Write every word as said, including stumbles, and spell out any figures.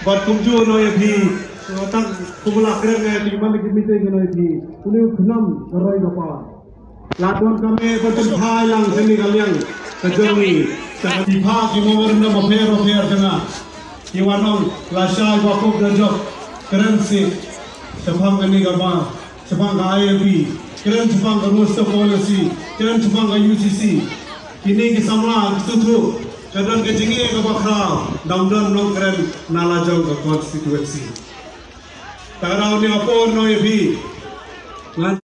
Bad kumjuh noh ïa phi, tang kumba la kren nga ïa phi man la ki meeting noh ïa phi. Une u khnam ka roi ka par. La don ka me ba pynphai lang kane ka liang ka jong ngi. Sa ka phi pha ki memorandum bapher bapher jong nga. Ki wan ong lashai ba pop da jop. Kren sih shaphang kane ka ma, shaphang ka I L P, kren shaphang ka roster policy, kren shaphang ka U C C. Kine ki samla ki suthu ka don ka jingeh kaba khraw, dang don nongkren na la jong ka constituency. Ta ka daw ni ka por noh ïa phi. Ngan